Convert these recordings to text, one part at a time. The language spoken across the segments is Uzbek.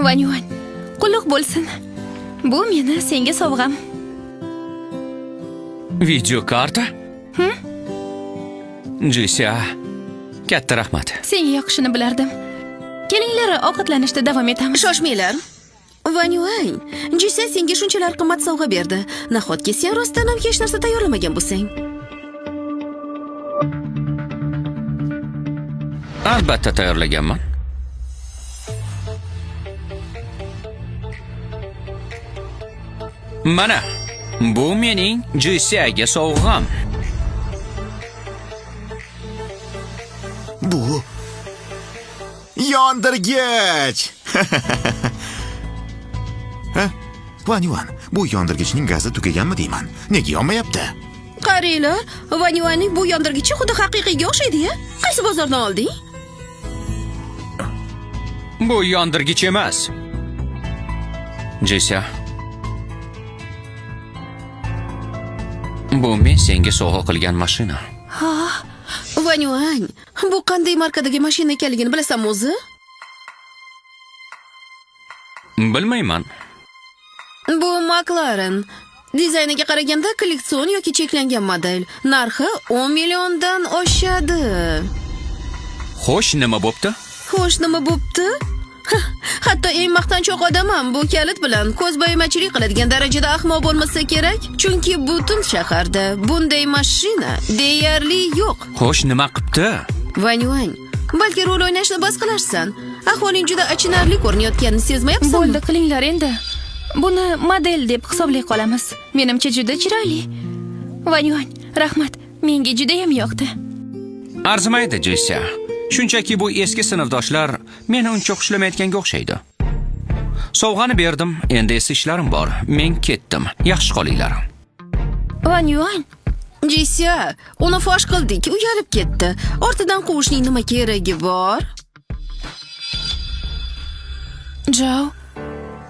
Van Yuan, qulluq bo'lsin. Bu meni senga sovg'am. Videokarta? Jisya, katta rahmat. Senga yoqishini bilardim. Kelinglar, ovqatlanishda davom etamiz. Shoshmanglar. Van Yuan, Jisya senga shunchalar qimmat sovg'a berdi. Nahotki sen rostdan ham hech narsa tayyorlamagan bo'lsang? Albatta tayyorlaganman. Mana, bu mening Jisyaga sovg'am. Bu yondirgich. Ha? Van Yuan, bu yondirgichning gazi tugaganmi deyman. Nega yonmayapti? Qaranglar, Van Yuanning bu yondirgichi xuddi haqiqiyga o'xshaydi-ya. Qaysi bozordan olding? Bu yondirgich emas. Jisya. Bu men senga sovg'a qilgan mashina. Van Yuan, bu qanday markadagi mashina ekanligini bilasanmi o'zi? Bilmayman. Bu McLaren. Dizayniga qaraganda kolleksion yoki cheklangan model. Narxi 10 milliondan oshadi. Xo'sh, nima bo'pti? Xo'sh, nima bo'pti? Hatto eng maqtanchoq odam ham bu kalit bilan ko'zbo'yamachilik qiladigan darajada ahmoq bo'lmasa kerak. Chunki butun shaharda bunday mashina deyarli yo'q. Xo'sh, nima qipti? Van Yuan, balki rol o'ynashni bas qilarsan. Ahvoling juda achinarli ko'rinayotganini sezmayapsanmi? Bo'ldi, qilinglar endi. Buni model deb hisoblay qolamiz. Menimcha juda chiroyli. Van Yuan, rahmat. Menga juda ham yoqdi. Arzimaydi, Jisya. Shunchaki bu eski sinfdoshlar meni uncha xushlamayotganga o'xshaydi. Sovg'ani berdim, endi esa ishlarim bor. Men ketdim. Yaxshi qolinglar. Van Yuan, Jisya, uni fosh qildik, uyalib ketdi. Ortidan quvishning nima keragi bor? Jao,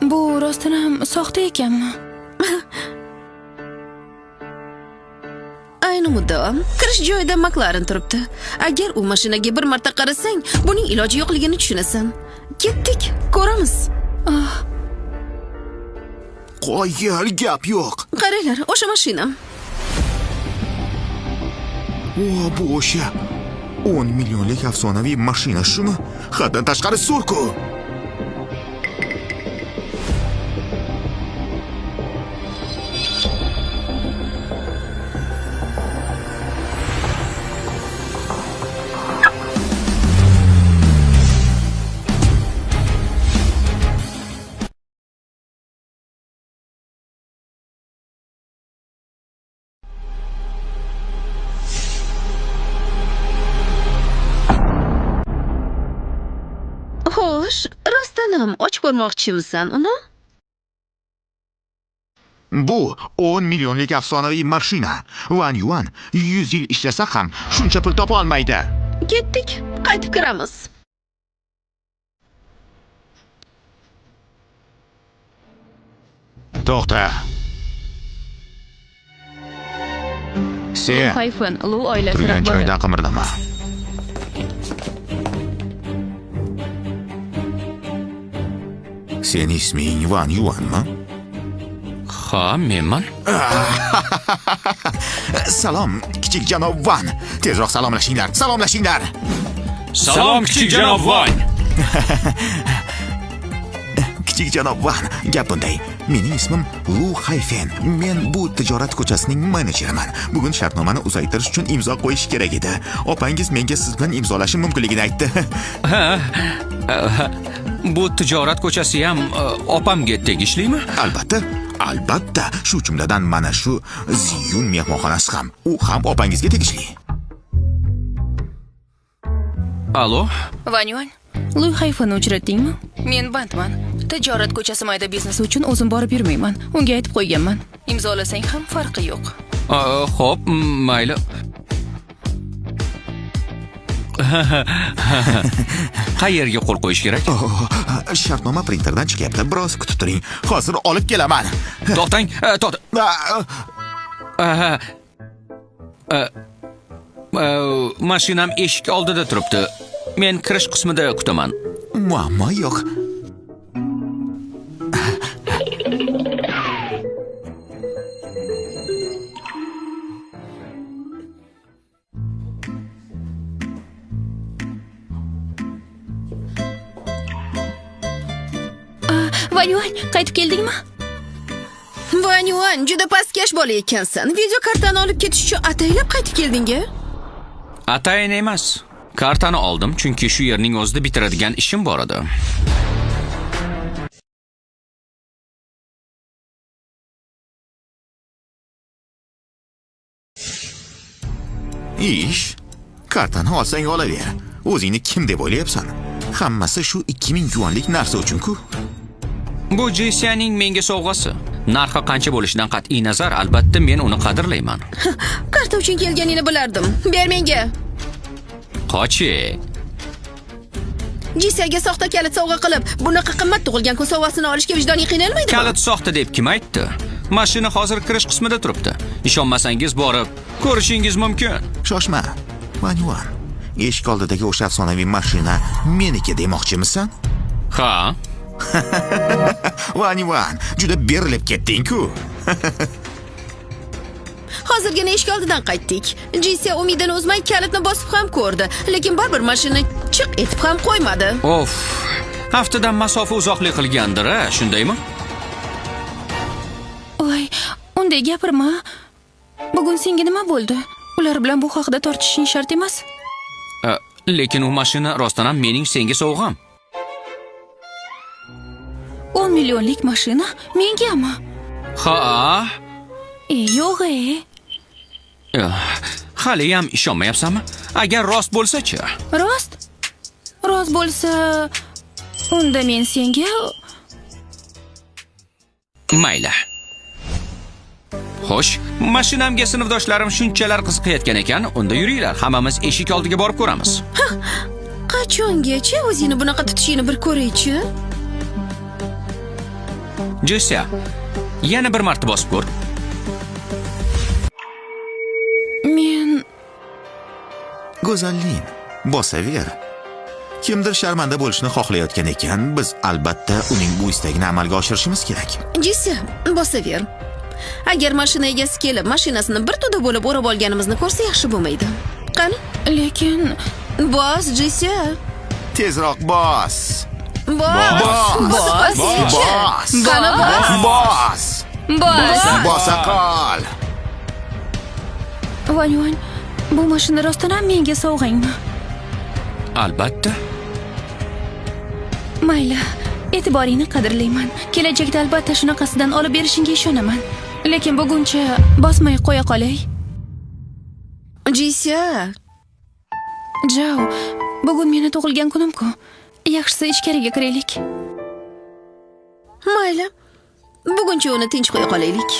bu rostdan ham soxta ekanmi? Ayni muddao, kirish joyida McLaren turibdi. Agar u mashinaga bir marta qarasang, buning iloji yo'qligini tushunasan. Ketdik, ko'ramiz. Qoyil, gap yo'q. Qaranglar, o'sha mashina. O, bu o'sha 10 millionlik afsonaviy mashina shumi? Haddan tashqari zo'r-ku. Xo'sh, rostdan ham och ko'rmoqchimisan uni? Bu 10 millionlik afsonaviy mashina. Van Yuan 100 yil ishlasa ham shuncha pul topa olmaydi. Ketdik, qaytib kiramiz. To'xta. Sen Hayfan Lu oilasi turgan rahbari. joydan qimirlama. Seni isming Van Yuanmi? Ha, menman. Salom, kichik janob Van. Tezroq salomlashinglar, salomlashinglar. Salom, kichik janob Van. Kichik janob Van, gap bunday. Mening ismim Lu Hayfen. Men bu tijorat ko'chasining menejeriman. Bugun shartnomani uzaytirish uchun imzo qo'yish kerak edi. Opangiz menga siz bilan imzolashim mumkinligini aytdi. Bu tijorat ko'chasi ham opamga tegishlimi? Albatta, albatta, shu jumladan mana shu Ziyun mehmonxonasi ham, u ham opangizga tegishli. Alo? Van Yuan, Lu Hayfani uchratdingmi? Men bandman. Tijorat ko'chasi mayda biznesi uchun o'zim borib yurmayman. Unga aytib qo'yganman. Imzolasang ham farqi yo'q. Xo'p, mayli. Qayerga qo'l qo'yish kerak? Oh, shartnoma printerdan chiqyapti. Biroz kutib turing. Hozir olib kelaman. To'xtang, to'xta. Ah, Mashinam eshik oldida turibdi. Men kirish qismida kutaman. Muammo yo'q. Van Yuan, qaytib keldingmi? Van Yuan, juda pastkash bola ekansan. Video kartani olib ketish uchun ataylab qaytib kelding-a? Atayin emas. Kartani oldim, chunki shu yerning o'zida bitiradigan ishim bor edi. Ish. Kartani olsang olaver. O'zingni kim deb o'ylayapsan? Hammasi shu 2000 yuanlik narsa uchun-ku. Bu Jessiyaning menga sovg'asi. Narxi qancha bo'lishidan qat'iy nazar, albatta men uni qadrlayman. Karta uchun kelganingni bilardim. Ber menga. Qochi. Jisiyaga soxta kalit sovg'a qilib, bunaqa qimmat tug'ilgan kun sovg'asini olishga vijdoning qiynalmaydimi? Kalit soxta deb kim aytdi? Mashina hozir kirish qismida turibdi. Ishonmasangiz borib ko'rishingiz mumkin. Shoshma. Van Yuan, eshik oldidagi o'sha afsonaviy mashina meniki demoqchimisan? Ha, Van Yuan, juda berilib ketding-ku. Hozirgina eshik oldidan qaytdik. Jisiya umidini uzmay kalitni bosib ham ko'rdi, lekin baribir mashina chiq etib ham qo'ymadi. Of. Haftadan masofa uzoqlik qilgandir, a, shundaymi? Voy, unday gapirma. Bugun senga nima bo'ldi? Ular bilan bu haqida tortishishing shart emas. Lekin u mashina rostdan ham mening senga sovg'am. 10 millionlik mashina mengami? Ha, E, yo'q e. Haliyam ishonmayapsanmi? Agar rost bo'lsa-chi? Rost? Rost bo'lsa, unda men senga Mayli. Xo'sh, mashinamga sinfdoshlarim shunchalar qiziqayotgan ekan, unda yuringlar, hammamiz eshik oldiga borib ko'ramiz. Qachongacha o'zingni bunaqa tutishingni bir ko'raychi? Jessiya, yana bir marta bosib ko'r. Men Go'zallin, bosaver. Kimdir sharmanda bo'lishni xohlayotgan ekan, biz albatta uning bu istagini amalga oshirishimiz kerak. Jisiya, bosaver. Agar mashina egasi kelib, mashinasini bir to'da bo'lib o'rab olganimizni ko'rsa yaxshi bo'lmaydi. Qani? Lekin Bos, Jisiya. Tezroq bos. Bos. Bos. Bos. Bos. Qani bos? Bos. bos. Bosa qol. Van Yuan, bu mashina rostdan ham menga sovg'angmi? Albatta. Mayli, e'tiboringni qadrlayman. Kelajakda albatta shunaqasidan olib berishingga ishonaman. Lekin buguncha bosmay qo'ya qolay. Jisiya. Jao, bugun meni tug'ilgan kunim-ku. Yaxshisi ichkariga kiraylik. Mayli. Buguncha uni tinch qo'ya qolaylik.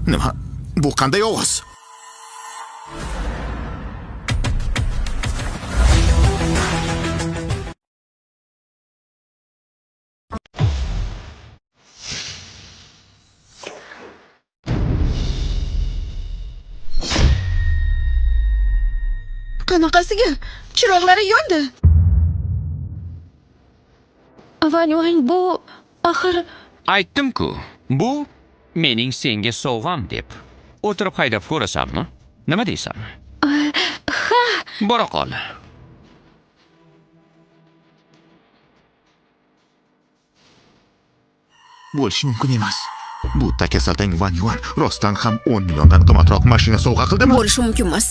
Nima? Bu qanday ovoz? Qanaqasiga? Chiroqlari yondi. Van Yuan, bu axir Aytdim-ku, bu mening senga sovg'am deb. O'tirib haydab ko'rasanmi? Nima deysan? Ha. Bora qol. Bo'lishi mumkin emas. Bu takasaltang Van Yuan rostdan ham 10 milliondan qimmatroq mashina sovg'a qildimi? Bo'lishi mumkin emas.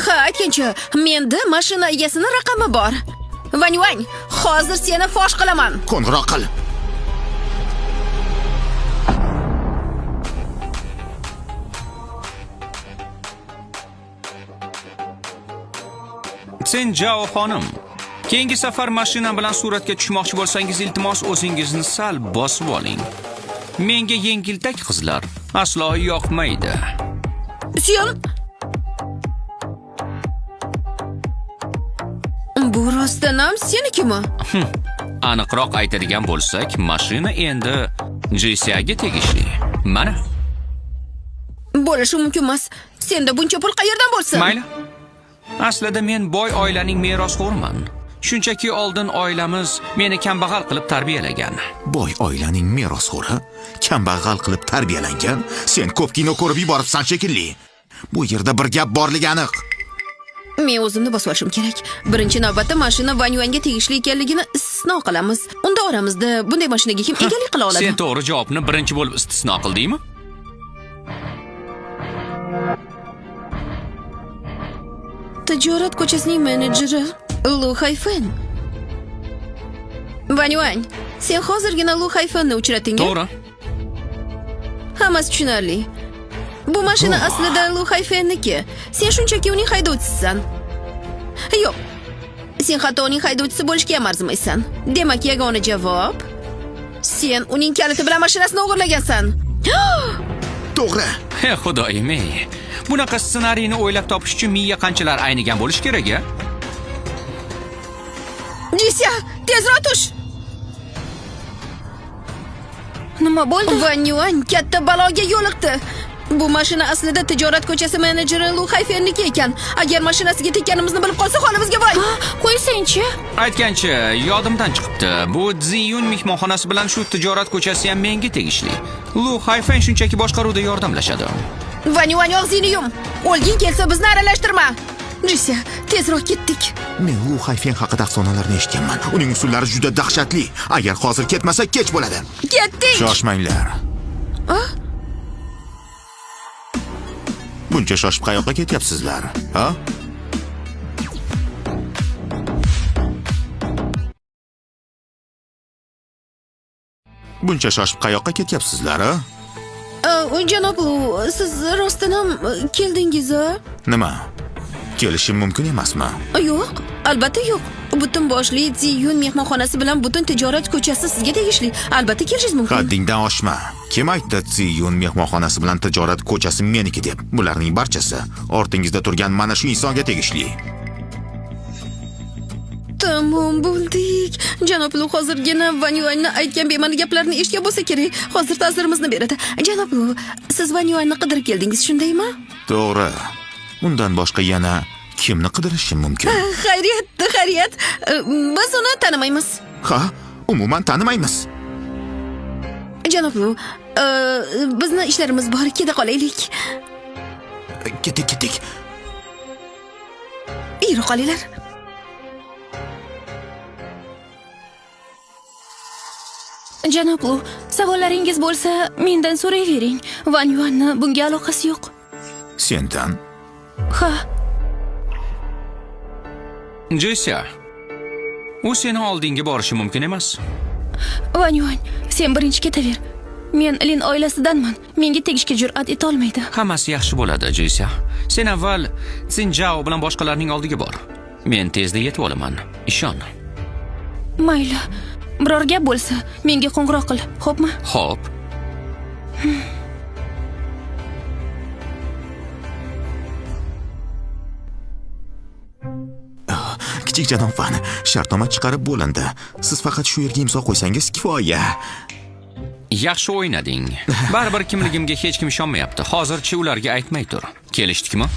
Ha, aytgancha, menda mashina egasini raqami bor. Van Yuan, hozir seni fosh qilaman. Qo'ng'iroq qil. Sen Jao xonim, keyingi safar mashinam bilan suratga tushmoqchi bo'lsangiz, iltimos o'zingizni sal bosib oling. Menga yengiltak qizlar aslo yoqmaydi. Sen Bu rostdan ham senikimi? Aniqroq aytadigan bo'lsak, mashina endi Jessiyaga tegishli. Mana, Bo'lishi mumkin emas. Senda buncha pul qayerdan bo'lsin? mayli. Aslida men boy oilaning merosxo'riman. Shunchaki oldin oilamiz meni kambag'al qilib tarbiyalagan. Boy oilaning merosxo'ri, kambag'al qilib tarbiyalangan. Sen ko'p kino ko'rib yuboribsan shekilli. Bu yerda bir gap borligi aniq. Men o'zimni bosib olishim kerak. Birinchi navbatda mashina Van Yuanga tegishli ekanligini istisno qilamiz. Unda oramizda bunday mashinaga kim egalik qila oladi? Sen to'g'ri javobni birinchi bo'lib istisno qildingmi? Tijorat ko'chasining menejeri Lu Hayfen. Van Yuan, sen hozirgina Lu Hayfenni uchratding. To'g'ri. Hammasi tushunarli. Bu mashina aslida Lu Hayfenniki. Sen shunchaki uning haydovchisisan. Yo'q. Sen hatto uning haydovchisi bo'lishga ham arzimaysan. Demak, yagona javob sen uning kaliti bilan mashinasini o'g'irlagansan. To'g'ri. He xudoyim ey. Bunaqa ssenariyni o'ylab topish uchun miya qanchalar aynigan bo'lishi kerak a? Jisya, tezroq tush. Nima bo'ldi? Van Yuan katta baloga yo'liqdi. Bu mashina aslida tijorat ko'chasi menejeri Lu Hayfenniki ekan. Agar mashinasiga tekkanimizni bilib qolsa, holimizga voy. Qo'ysangchi. Aytgancha, yodimdan chiqibdi. Bu Ziyun mehmonxonasi bilan shu tijorat ko'chasi ham menga tegishli. Lu Hayfen shunchaki boshqaruvda yordamlashadi. Van Yuan, og'zingni yum. O'lging kelsa bizni aralashtirma. Jisya, tezroq ketdik. Men Lu Hayfen haqida afsonalarni eshitganman. Uning usullari juda dahshatli. Agar hozir ketmasak kech bo'ladi. Ketdik. Shoshmanglar. Buncha shoshib qayoqqa ketyapsizlar? Ha? Buncha shoshib qayoqqa ketyapsizlar, a? Janob Lu, siz rostdan ham keldingiz, a? Nima? Kelishim mumkin emasmi? Yo'q, albatta yo'q. Butun boshli Ziyun mehmonxonasi bilan butun tijorat ko'chasi sizga tegishli. Albatta kelishingiz mumkin. Haddingdan oshma. Kim aytdi Ziyun mehmonxonasi bilan tijorat ko'chasi meniki deb? Bularning barchasi ortingizda turgan mana shu insonga tegishli. Tamom bo'ldik. Janob Lu hozirgina Van Yuanni aytgan bema'ni gaplarni eshitgan bo'lsa kerak. Hozir ta'sirimizni beradi. Janob Lu, siz Van Yuanni qidirib keldingiz, shundaymi? To'g'ri. Undan boshqa yana kimni qidirishim mumkin? Xayriyat, xayriyat. Biz uni tanimaymiz. Ha, umuman tanimaymiz. Janob Lu, bizni ishlarimiz bor, keta qolaylik. Ketdik, ketdik. Yura qolinglar. Janob Lu, savollaringiz bo'lsa, mendan so'rayvering. Van Yuanni bunga aloqasi yo'q. Sendan Ha, Jessiya, u seni oldinga borishi mumkin emas. Van Yuan, sen birinchi ketaver. Men Lin oilasidanman. Menga tegishga jur'at eta olmaydi. Hammasi yaxshi bo'ladi, Jessiya. Sen avval Sinjao bilan boshqalarning oldiga bor. Men tezda yetib olaman. Ishon. Mayli. Biror gap bo'lsa, menga qo'ng'iroq qil, xo'pmi? Xo'p. Kichik janob Van, shartnoma chiqarib bo'lindi. Siz faqat shu yerga imzo qo'ysangiz kifoya. Yaxshi o'ynading. Baribir kimligimga hech kim ishonmayapti. Hozircha ularga aytmay tur. Kelishdikmi?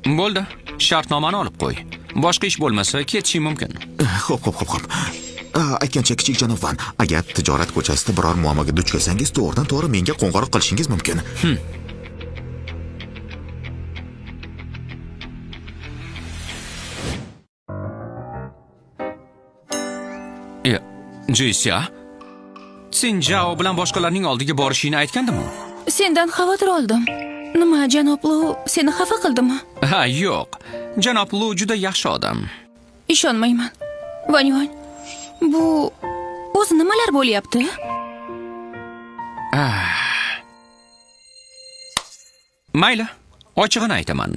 Bo'ldi. Shartnomani olib qo'y. Boshqa ish bo'lmasa ketishing mumkin. Xo'p. Aytgancha, kichik janob Van, agar tijorat ko'chasida biror muammoga duch kelsangiz, to'g'ridan to'g'ri menga qo'ng'iroq qilishingiz mumkin. Jisya, Sinjao bilan boshqalarning oldiga borishingni aytgandimi? Sendan xavotir oldim. Nima, janob Lu seni xafa qildimi? Ha, yo'q. Janob Lu juda yaxshi odam. Ishonmayman. Vanyuan, bu o'zi nimalar bo'lyapti? Mayli, ochig'ini aytaman.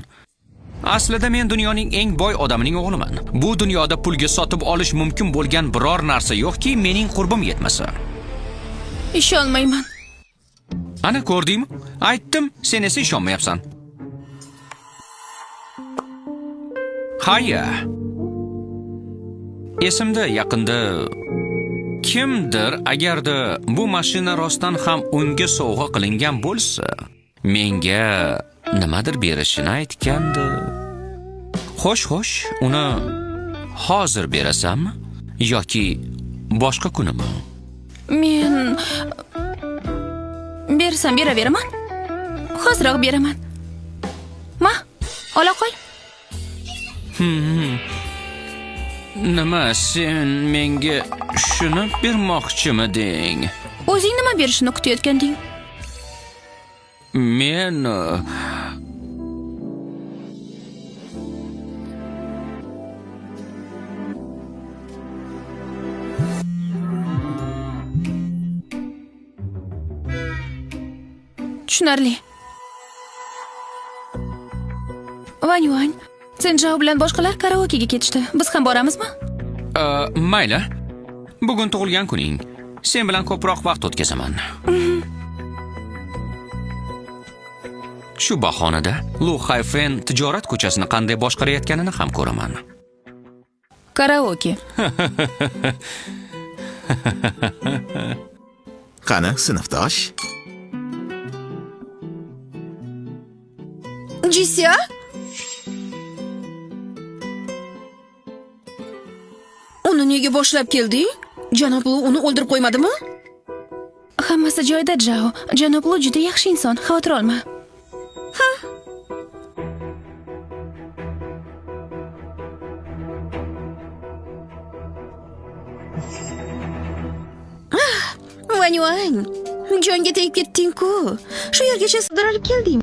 Aslida men dunyoning eng boy odamining o'g'liman. Bu dunyoda pulga sotib olish mumkin bo'lgan biror narsa yo'qki, mening qurbim yetmasa. Ishonmayman. Ana ko'rdingmi? Aytdim, sen esa ishonmayapsan. Haya. Esimda yaqinda kimdir agarda bu mashina rostdan ham unga sovg'a qilingan bo'lsa, menga nimadir berishini aytgandi. Xo'sh, uni hozir berasanmi yoki boshqa kunimi? Men bersam beraveraman. Hoziroq beraman. Ma, ola qol. Nima, sen menga shuni bermoqchimiding? O'zing nima berishini kutayotganding? Men Tushunarli. Vanyuan, Senjao bilan boshqalar karaokega ketishdi. Biz ham boramizmi? Mayli. Bugun tug'ilgan kuning. Sen bilan ko'proq vaqt o'tkazaman. Shu bahonada Lu Hayfen tijorat ko'chasini qanday boshqarayotganini ham ko'raman. Karaoke. Qani, sinfdosh? Jisya? Uni nega boshlab kelding? Janob Lu uni o'ldirib qo'ymadimi? Hammasi joyida, Jao. Janob Lu juda yaxshi inson, xavotir olma. Vanyuan, jonga tegib ketding-ku. Shu yergacha sudralib kelding.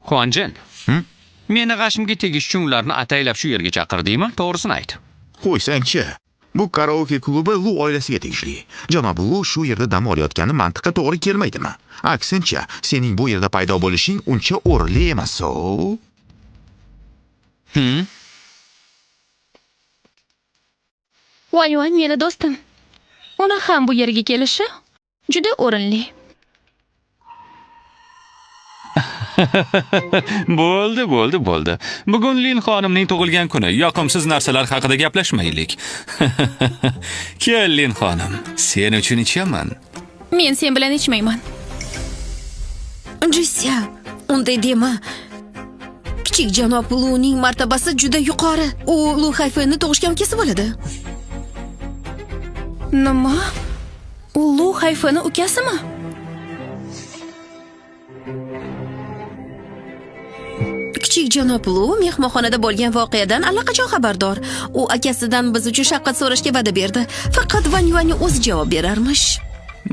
Xuanjen. Meni g'ashimga tegish uchun ularni ataylab shu yerga chaqirdingmi? To'g'risini ayt. Qo'ysangchi. Bu karaoke klubi Lu oilasiga tegishli. Janob Lu shu yerda dam olayotgani mantiqqa to'g'ri kelmaydimi? Aksincha, sening bu yerda paydo bo'lishing uncha o'rinli emas. Vanyuan meni do'stim. Uni ham bu yerga kelishi juda o'rinli. Bo'ldi. Bugun Lin xonimning tug'ilgan kuni. Yoqimsiz narsalar haqida gaplashmaylik. Kel Lin xonim, sen uchun ichaman. Men sen bilan ichmayman. Jisya, unday dema. Kichik janob Luning martabasi juda yuqori. U Lu Hayfenni tug'ishgan ukasi bo'ladi. Nima? U Lu Hayfenni ukasimi? Kichik janob Lu mehmonxonada bo'lgan voqeadan allaqachon xabardor. U akasidan biz uchun shafqat so'rashga va'da berdi. Faqat Van Yuanni o'zi javob berarmish.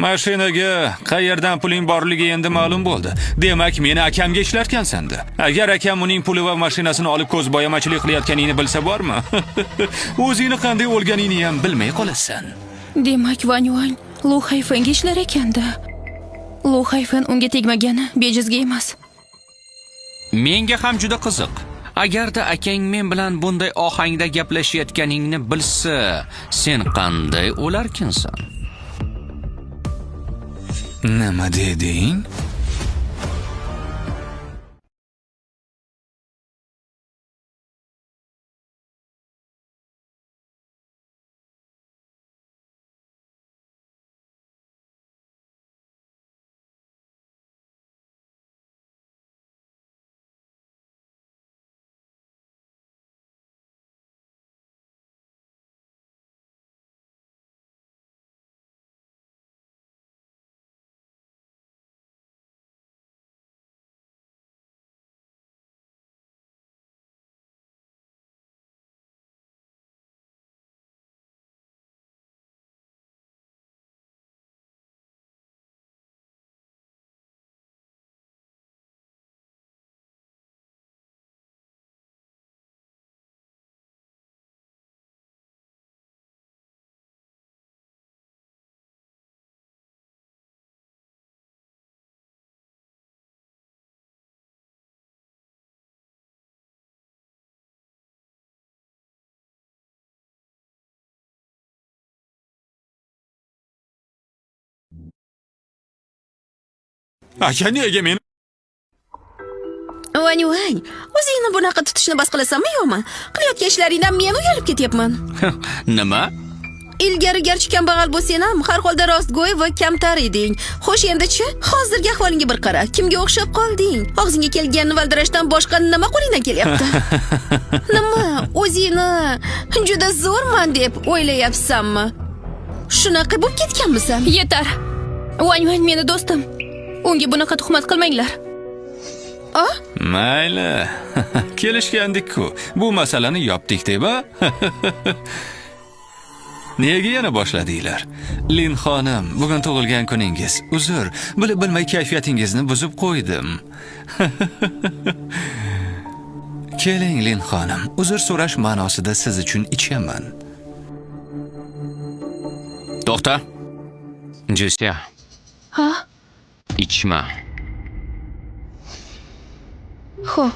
Mashinaga qayerdan puling borligi endi ma'lum bo'ldi. Demak, meni akamga ishlatgansan-da. Agar akam uning puli va mashinasini olib ko'z boyamachilik qilayotganingni bilsa bormi? O'zingni qanday o'lganingni ham bilmay qolasan. Demak, Van Yuan Lu Hayfenga ishlar ekanda. Lu Hayfen unga tegmagani bejizga emas. Menga ham juda qiziq. Agarda akang men bilan bunday ohangda gaplashayotganingni bilsa, sen qanday o'larkinsan? Nima deding? Aka, nega meni Van Yuan, o'zingni bunaqa tutishni bas qilasanmi yo'qmi? Qilayotgan ishlaringdan men uyalib ketyapman. Nima? Ilgari garchi kambag'al bo'lsang ham, har holda rostgo'y va kamtar eding. Xo'sh, endichi, hozirgi ahvolingga bir qara. Kimga o'xshab qolding? Og'zingga kelganini valdirashdan boshqa nima qo'lingdan kelyapti? Nima, o'zingni juda zo'rman deb o'ylayapsanmi? Shunaqa bo'lib ketganmisan? Yetar. Van Yuan meni do'stim. Unga bunaqa tuhmat qilmanglar. A? Mayli. Kelishgandik-ku. Bu masalani yopdik deb, a? Nega yana boshladinglar? Lin xonim, bugun tug'ilgan kuningiz. Uzr, bilib bilmay kayfiyatingizni buzib qo'ydim. Keling, Lin xonim, uzr so'rash ma'nosida siz uchun ichaman. To'xta. Jusiya, Ha? ichma. Xo'p.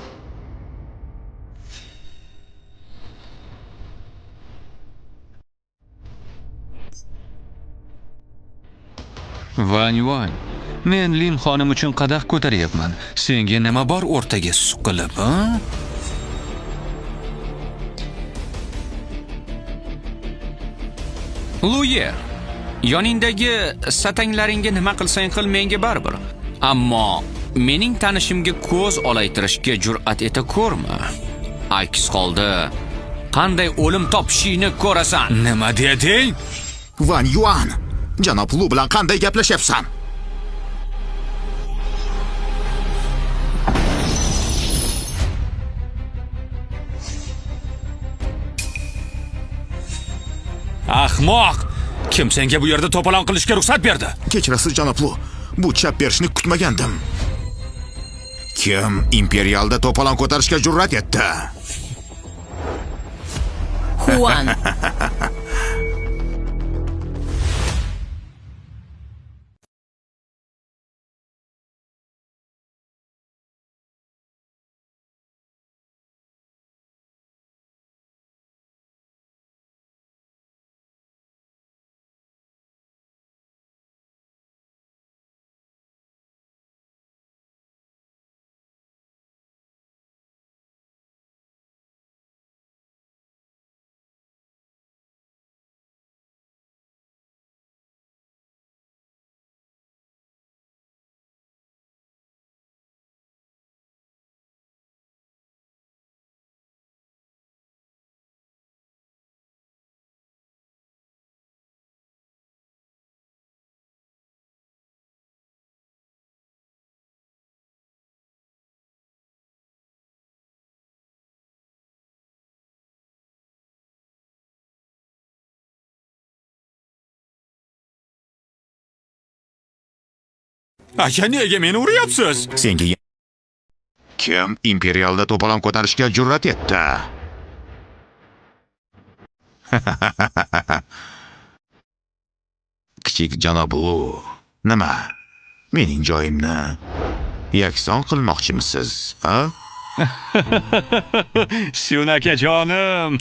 Van Yuan, men Lin xonim uchun qadah ko'taryapman. Senga nima bor o'rtaga suqilib, a? Luye, yoningdagi satanglaringga nima qilsang qil, menga baribir. Ammo mening tanishimga ko'z olaytirishga jur'at eta ko'rma. Aks holda qanday o'lim topishingni ko'rasan. Nima deding? Van Yuan, janob Lu bilan qanday gaplashyapsan? Ahmoq! Kim senga bu yerda to'polon qilishga ruxsat berdi? Kechirasiz, janob Lu. Bu chap berishni kutmagandim. Kim imperialda to'polon ko'tarishga jur'at etdi? Juan. Aka, nega meni uryapsiz? Senga kim imperialda to'polon ko'tarishga jur'at etdi? Kichik janob Lu, nima? Mening joyimni yakson qilmoqchimisiz, a? Shun akajonim.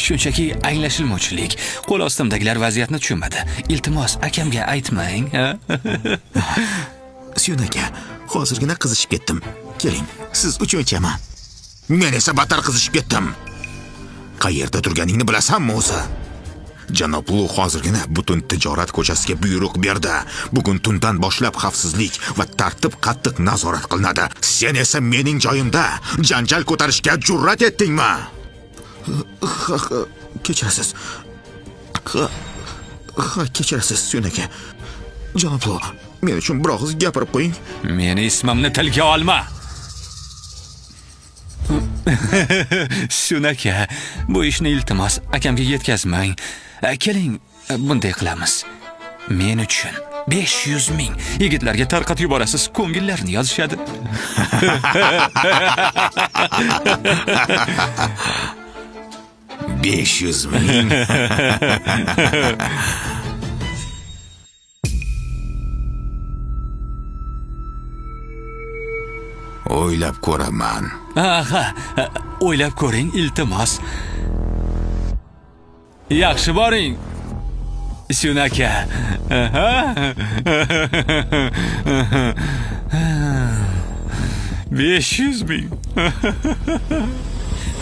Shunchaki anglashilmovchilik. Qo'l ostimdagilar vaziyatni tushunmadi. Iltimos, akamga aytmang, ha? Syun aka, hozirgina qizishib ketdim. Keling, siz uchun ichaman. Men esa battar qizishib ketdim. Qayerda turganingni bilasanmi o'zi? Janob Lu hozirgina butun tijorat ko'chasiga buyruq berdi. Bugun tundan boshlab xavfsizlik va tartib qattiq nazorat qilinadi. Sen esa mening joyimda janjal ko'tarishga jur'at etdingmi? Kechirasiz. Ha, kechirasiz, Syun aka. Janob Lu, men uchun bir og'iz gapirib qo'ying. Meni ismimni tilga olma. Shun aka, bu ishni iltimos akamga yetkazmang. Keling, bunday qilamiz. Men uchun 500 ming yigitlarga tarqatib yuborasiz, ko'ngillarini yozishadi. 500 ming. O'ylab ko'raman. Aha, o'ylab ko'ring, iltimos. Yaxshi boring. Syun aka. Aha. 500 ming.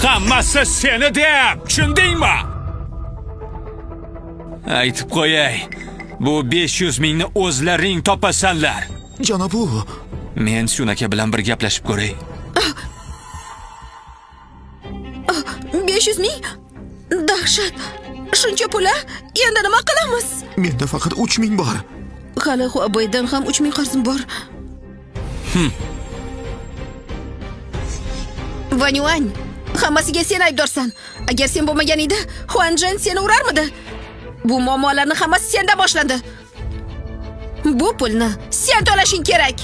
Hammasi seni deb, tushundingmi? Aytib qo'yay. Bu 500 mingni o'zlaring topasanlar. Janob u, Men Syun aka bilan bir gaplashib ko'ray. 500 ming? Dahshat! Shuncha pul a? Endi nima qilamiz? Menda faqat 3000 bor. Hali Huawei'dan ham 3000 qarzim bor. Vanyuan, hammasiga sen aybdorsan. Agar sen bo'lmaganingda, Huanjen seni urarmidi? Bu muammolarni hammasi senda boshlandi. Bu pulni sen to'lashing kerak.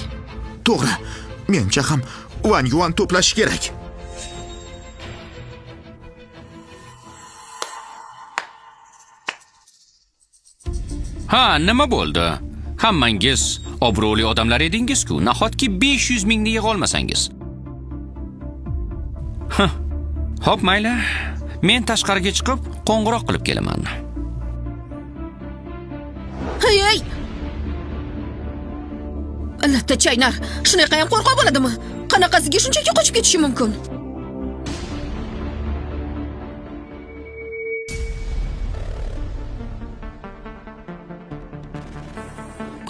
To'g'ri. Menimcha ham Van Yuan to'plashi kerak. Ha, nima bo'ldi? Hammangiz obro'li odamlar edingiz-ku. Nahotki 500 mingni yig'a olmasangiz? Hah. Xo'p, mayli. Men tashqariga chiqib qo'ng'iroq qilib kelaman. Hey, hey! Latta chaynar, shunaqa ham qo'rqoq bo'ladimi? Qanaqasiga shunchaki qochib ketishi mumkin?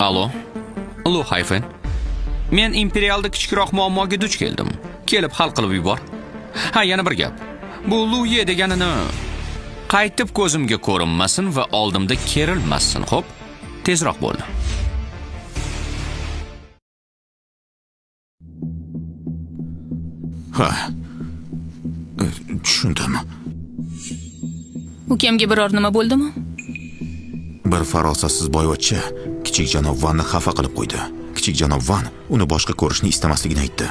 Alo. Lu Hayfen. Men Imperialda kichikroq muammoga duch keldim. Kelib hal qilib yubor. Ha, yana bir gap. Bu Lu Ye deganini qaytib ko'zimga ko'rinmasin va oldimda kerilmasin, xo'p? Tezroq bo'l. Ha. Tushundim. Ukamga biror nima bo'ldimi? Bir farosatsiz boyvachcha kichik janob Vanni xafa qilib qo'ydi. Kichik janob Van uni boshqa ko'rishni istamasligini aytdi.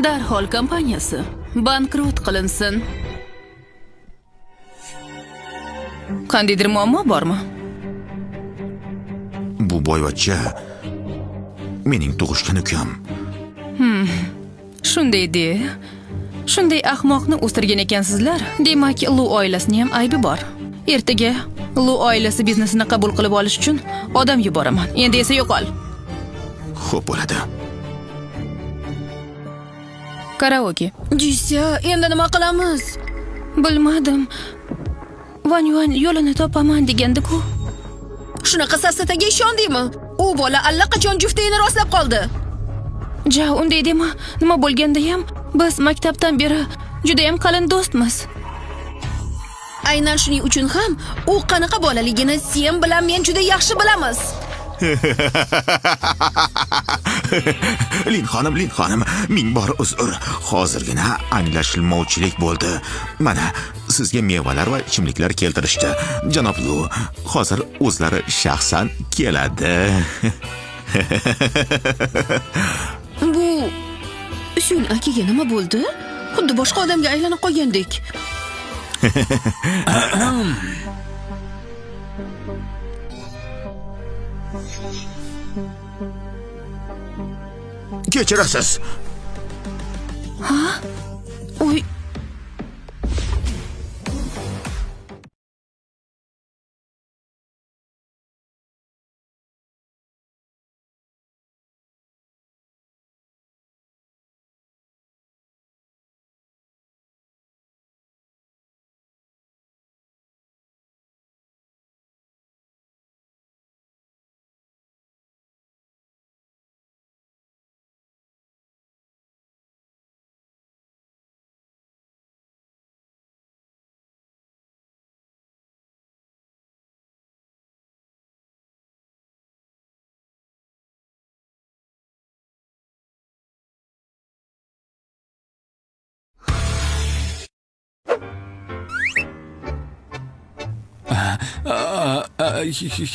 Darhol kompaniyasi bankrot qilinsin. Qandaydir muammo bormi? Bu boyvachcha mening tug'ishgan ukam. Shunday de. Shunday ahmoqni o'stirgan ekansizlar. Demak, Lu oilasining ham aybi bor. Ertaga Lu oilasi biznesini qabul qilib olish uchun odam yuboraman. Endi esa yo'qol. Xo'p bo'ladi. Karaoke. Jisya, endi nima qilamiz? Bilmadim. Van Yuan yo'lini topaman degandi-ku. Shunaqa safsataga ishondingmi? U bola allaqachon juftigini rostlab qoldi. Ja, unday dema. Nima bo'lganda ham biz maktabdan beri juda ham qalin do'stmiz. Aynan shuning uchun ham u qanaqa bolaligini sen bilan men juda yaxshi bilamiz. Lin xonim, Lin xonim, ming bor uzr. Hozirgina anglashilmovchilik bo'ldi. Mana sizga mevalar va ichimliklar keltirishdi. Janob Lu, hozir o'zlari shaxsan keladi. Bu Syun akaga nima bo'ldi? Xuddi boshqa odamga aylanib qolgandek. Kechirasiz. Oy,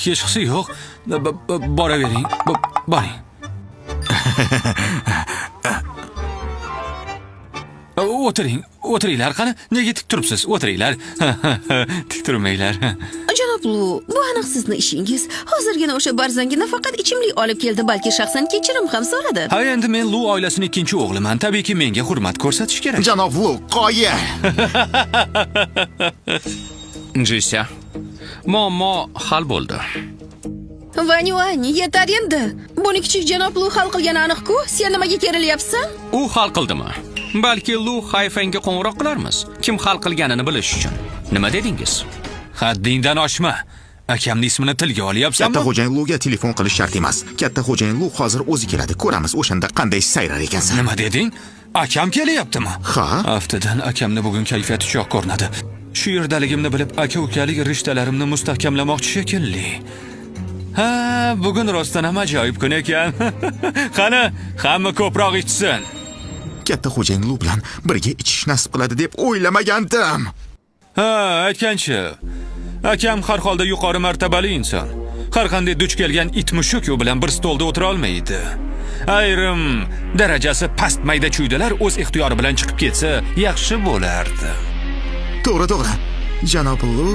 Hechqisi yo'q. Boravering. Boring. O'tiring, o'tiringlar. Qani, nega tik turibsiz? O'tiringlar. Tik turmanglar. Janob Lu, bu aniq sizni ishingiz. Hozirgina o'sha barzangi nafaqat ichimlik olib keldi, balki shaxsan kechirim ham so'radi. Ha, endi men Lu oilasining ikkinchi o'g'liman. Tabiiyki menga hurmat ko'rsatish kerak. Janob Lu, qoyil. Jisya. Muammo hal bo'ldi. Vanyuan, yetar endi. Buni kichik janob Lu hal qilgani aniq-ku. Sen nimaga kerilyapsan? U hal qildimi? Balki Lu Hayfanga qo'ng'iroq qilarmiz. Kim hal qilganini bilish uchun. Nima dedingiz? Haddingdan oshma. Akamni ismini tilga olyapsanmi? Katta xo'jayin Luga telefon qilish shart emas. Katta xo'jayin Lu hozir o'zi keladi. Ko'ramiz o'shanda qanday sayrar ekansan. Nima deding? Akam kelyaptimi? Ha? Aftidan akamni bugun kayfiyati chog' ko'rinadi. Shu yerdaligimni bilib, aka-ukalik rishtalarimni mustahkamlamoqchi shekilli. Ha, bugun rostdan ham ajoyib kun ekan. Qani, hamma ko'proq ichsin. Katta xo'jayin Lu bilan birga ichish nasib qiladi deb o'ylamagandim. Ha, aytgancha, akam har holda yuqori martabali inson. Har qanday duch kelgan it mushuk u bilan bir stolda o'tira olmaydi. Ayrim darajasi past mayda chuydalar o'z ixtiyori bilan chiqib ketsa yaxshi bo'lardi. To'g'ri, to'g'ri. Janob Lu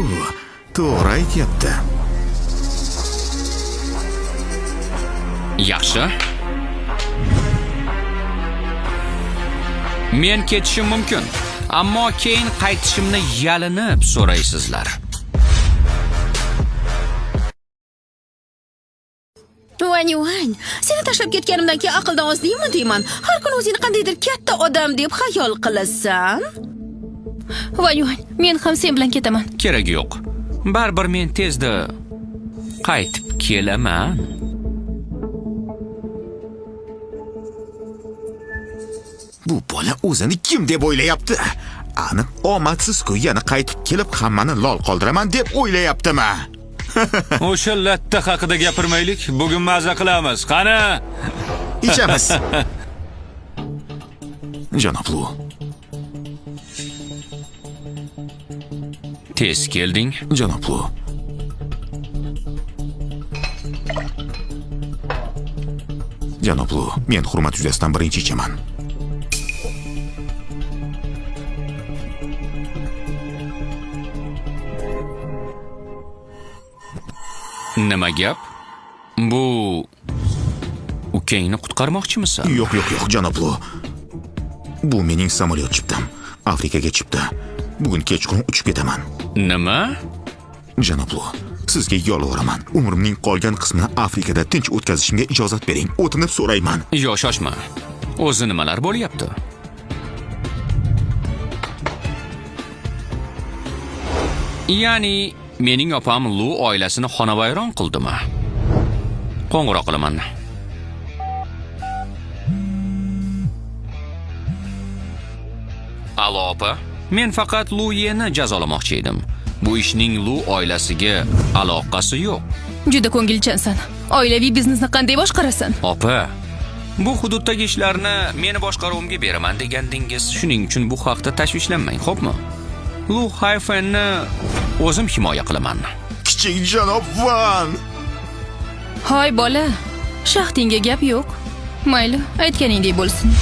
to'g'ri aytyapti. Yaxshi. Men ketishim mumkin, ammo keyin qaytishimni yalinib so'raysizlar. Vanyuan, seni tashlab ketganimdan keyin aqldan ozdingmi deyman. Har kuni o'zingni qandaydir katta odam deb xayol qilasan. Vanyuan, men ham sen bilan ketaman. Keragi yo'q. Baribir men tezda qaytib kelaman. Bu bola o'zini kim deb o'ylayapti? Aniq omadsiz-ku, yana qaytib kelib hammani lol qoldiraman deb o'ylayaptimi? O'sha latta haqida gapirmaylik. Bugun maza qilamiz. Qani? Ichamiz. Janob Lu, Tez kelding. Janob Lu. Janob Lu, men hurmat yuzasidan birinchi ichaman. Nima gap? Bu ukangni qutqarmoqchimisan? Yo'q, yo'q, yo'q, janob Lu. Bu mening samolyot chiptam. Afrikaga chipta. Bugun kechqurun uchib ketaman. Nima? Janob Lu, sizga yolvoraman. Umrimning qolgan qismini Afrikada tinch o'tkazishimga ijozat bering. O'tinib so'rayman. Yo, shoshma. O'zi nimalar bo'lyapti? Ya'ni mening opam Lu oilasini xonavayron qildimi? Qo'ng'iroq qilaman. Alo opa, men faqat Lu Yeni jazolamoqchi edim. Bu ishning Lu oilasiga aloqasi yo'q. Juda ko'ngilchansan. Oilaviy biznesni qanday boshqarasan? Opa, bu hududdagi ishlarni meni boshqaruvimga beraman degandingiz. Shuning uchun bu haqda tashvishlanmang, xo'pmi? Lu Hayfenni o'zim himoya qilaman. Kichik janob Van. Hoy bola, shaxtingga gap yo'q. Mayli, aytganingdek bo'lsin.